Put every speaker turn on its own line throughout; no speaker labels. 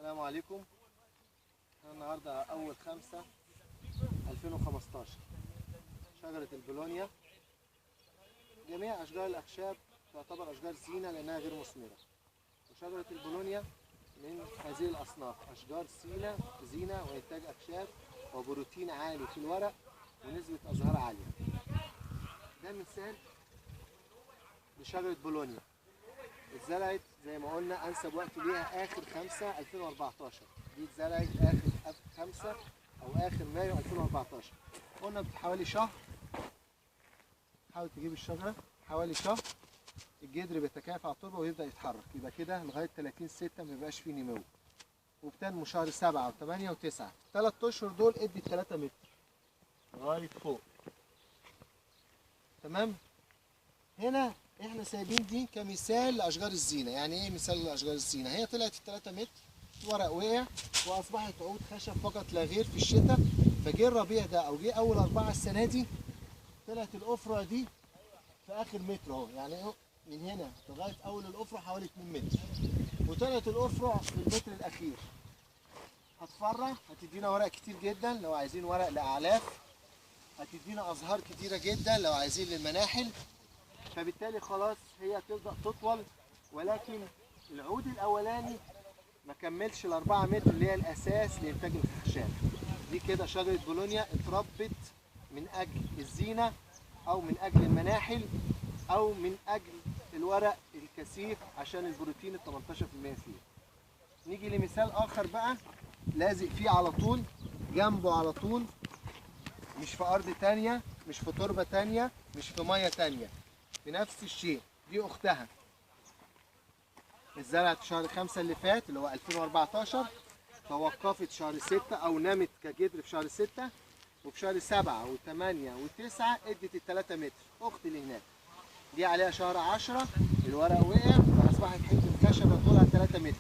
السلام عليكم. احنا النهارده اول 5/2015 شجرة البولونيا. جميع اشجار الاخشاب تعتبر اشجار زينة لانها غير مثمرة، وشجرة البولونيا من هذه الاصناف، اشجار زينة وانتاج اخشاب وبروتين عالي في الورق ونسبة ازهار عالية. ده مثال لشجرة بولونيا. اتزرعت زي ما قلنا انسب وقت ليها اخر 5/2014، دي اتزرعت اخر 5 او اخر مايو 2014. قلنا بحوالي شهر، حاول تجيب الشجرة حوالي شهر، الجدر بيتكافئ على التربة ويبدا يتحرك، يبقى كده لغاية 30/6 ما بيبقاش فيه نمو، وبتنمو شهر 7 و8 و9. الثلاث اشهر دول ادي 3 متر لغاية فوق. تمام؟ هنا احنا سايبين دي كمثال لاشجار الزينة. يعني ايه مثال لاشجار الزينة؟ هي طلعت 3 متر، ورق وقع واصبحت عود خشب فقط لا غير في الشتاء. فجه الربيع ده او جه اول 4 السنة دي، طلعت الافرع دي في اخر متر اهو، يعني من هنا لغاية اول الافرع حوالي 2 متر، وطلعت الافرع في المتر الاخير. هتفرع، هتدينا ورق كتير جدا لو عايزين ورق لاعلاف، هتدينا ازهار كتيرة جدا لو عايزين للمناحل. فبالتالي خلاص هي تبدأ تطول، ولكن العود الأولاني ما كملش ال4 متر اللي هي الأساس لإنتاج الخشب. دي كده شجرة بولونيا اتربت من أجل الزينة أو من أجل المناحل أو من أجل الورق الكثيف عشان البروتين ال 18% فيه. نيجي لمثال آخر بقى لازق فيه على طول، جنبه على طول، مش في أرض تانية، مش في تربة تانية، مش في مية تانية، بنفس الشيء. دي اختها، اتزرعت في شهر 5 اللي فات اللي هو 2014، توقفت شهر 6 او نمت كجدر في شهر 6، وفي شهر 7 و8 و9 ادت 3 متر. اخت اللي هناك دي عليها شهر 10 الورق وقع فاصبحت حتة خشبه طولها 3 متر.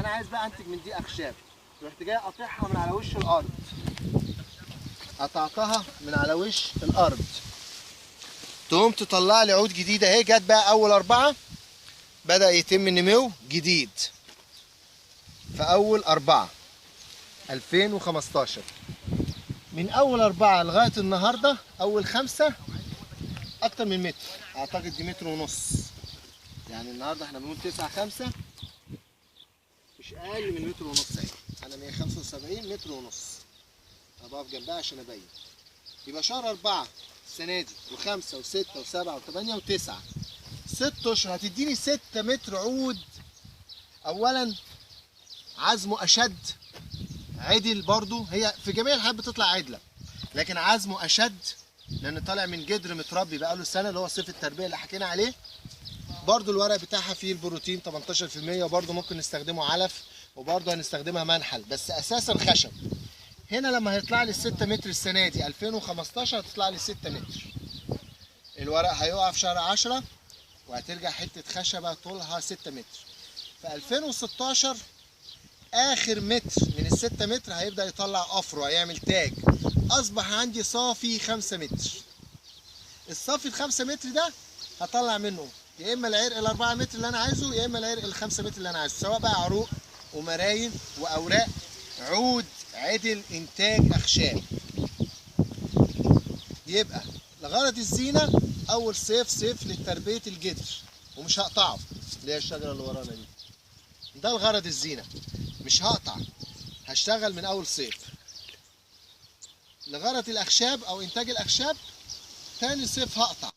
انا عايز بقى انتج من دي اخشاب، رحت جاي قاطعها من على وش الارض، قطعتها من على وش الارض، تقوم تطلع لي عود جديد. اهي جت بقى اول 4 بدأ يتم النمو جديد في اول 4/2015. من اول 4 لغاية النهارده اول 5 اكتر من متر، اعتقد دي 1.5 متر. يعني النهارده احنا بنقول 9/5، مش اقل من 1.5 متر اهي. انا 175 1.5 متر، انا بقف جنبها عشان ابين. يبقى شهر 4 السنة دي و5 و6 و7 و8 و9، 6 اشهر هتديني 6 متر عود. اولا عزمه اشد، عدل برضو، هي في جميع الحالات بتطلع عدله، لكن عزمه اشد لان طالع من جدر متربي بقاله سنة، اللي هو صيف التربية اللي حكينا عليه. برضو الورق بتاعها فيه البروتين 18%، وبرضو ممكن نستخدمه علف، وبرضو هنستخدمها منحل، بس اساسا خشب. هنا لما هيطلع لي 6 متر السنة دي 2015 هتطلع لي 6 متر. الورق هيقع في شهر 10 وهترجع حتة خشبه طولها 6 متر. في 2016 اخر متر من ال 6 متر هيبدا يطلع افرع، يعمل تاج. اصبح عندي صافي 5 متر. الصافي ال 5 متر ده هطلع منه يا اما العرق ال 4 متر اللي انا عايزه، يا اما العرق ال 5 متر اللي انا عايزه، سواء بقى عروق ومراين واوراق. عود عدل انتاج اخشاب. يبقى لغرض الزينة اول صيف صيف لتربية الجدر، ومش هقطعه، اللي هي الشجرة اللي ورانا دي، ده الغرض الزينة، مش هقطع، هشتغل من اول صيف. لغرض الاخشاب او انتاج الاخشاب تاني صيف هقطع.